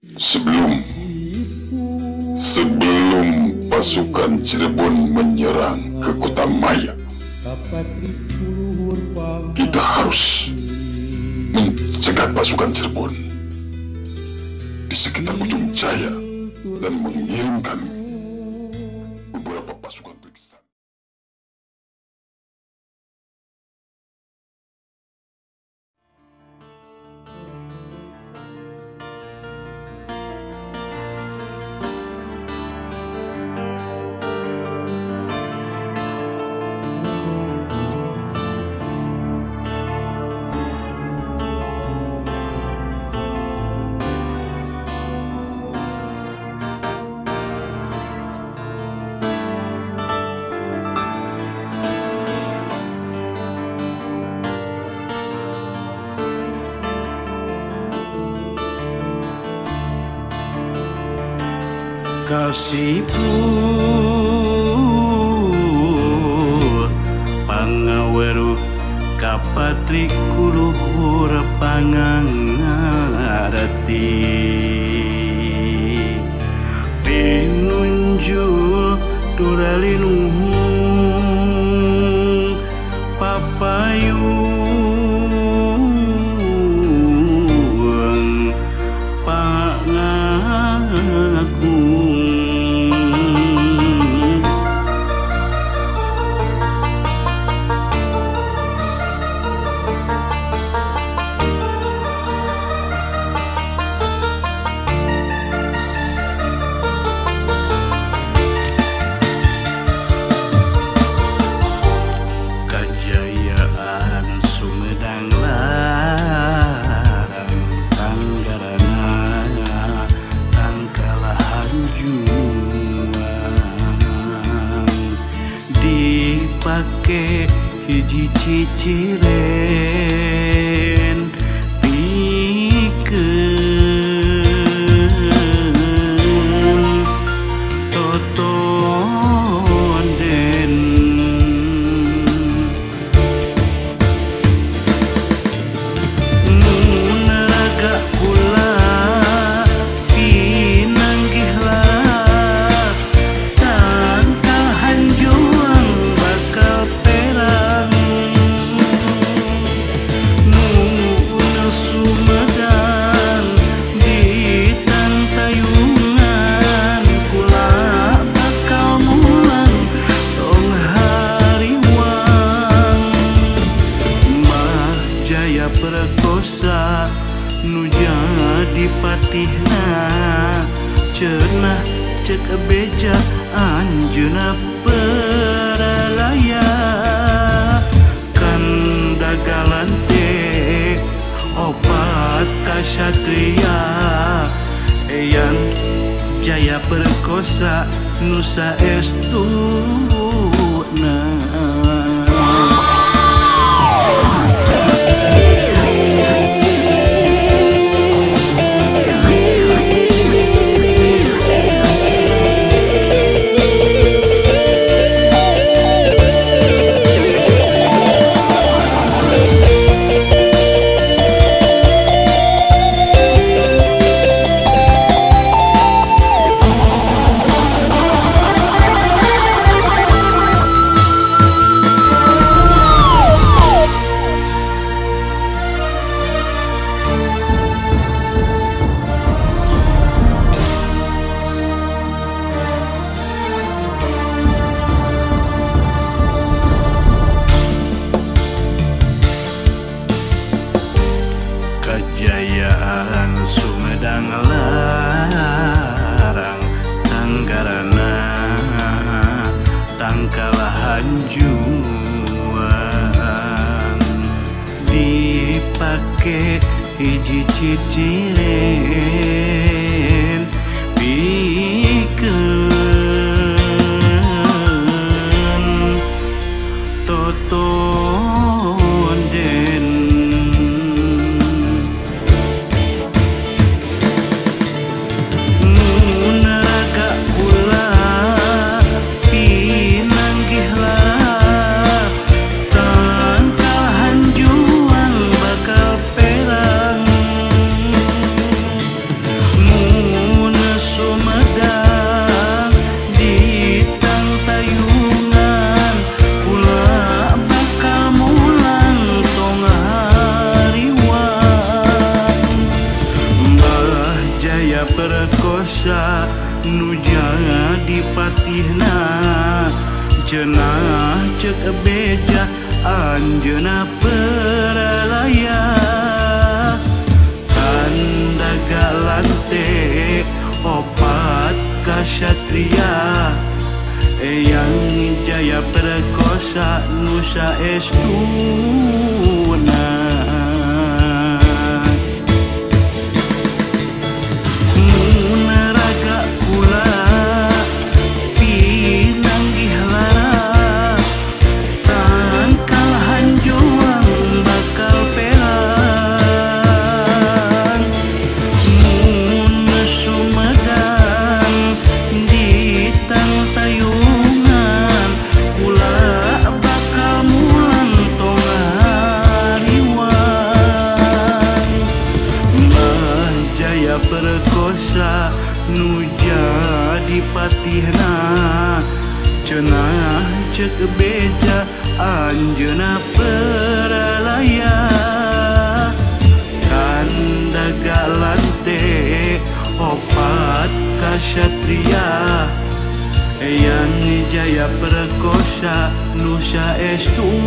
Sebelum pasukan Cirebon menyerang ke Kota Maya, kita harus mencegat pasukan Cirebon di sekitar Ujung Jaya dan mengirimkan beberapa pasukan periksa. Kasipu pangaweruh kapatri kuluhur pangangarti pinunjul turalinuhung papayung pangagung. Dipake hiji ciciren pikeun totonden mun raga kula pinanggihlah tangkal hanjuang bakal perang nun Sumedang ditantayungan kula bakal mulang tong hariwang Mbah Jaya Perkosa nu jadi patihna cenah cek beja anjeunna peralaya kan dagalan teh opat kasatria Eyang Jaya Perkosa nu saestuna. Kejayaan Sumedang Larang Tanggarana tangkalahan juang dipake hiji ciciren pikeun totonden bakal perang. Jaya Perkosa nu jadi patihna cenah cek beja anjeuna peralaya tanda galante opat kasatria Eyang Jaya Perkosa nu saestuna. Mun raga kula pinanggih lara tangkal hanjuang bakal pelang mun Sumedang ditantayung Perkosa nu jadi patihna cenah cek beja anjeuna peralaya tanda galante opat kasatria Eyang Jaya Perkosa nu saestuna.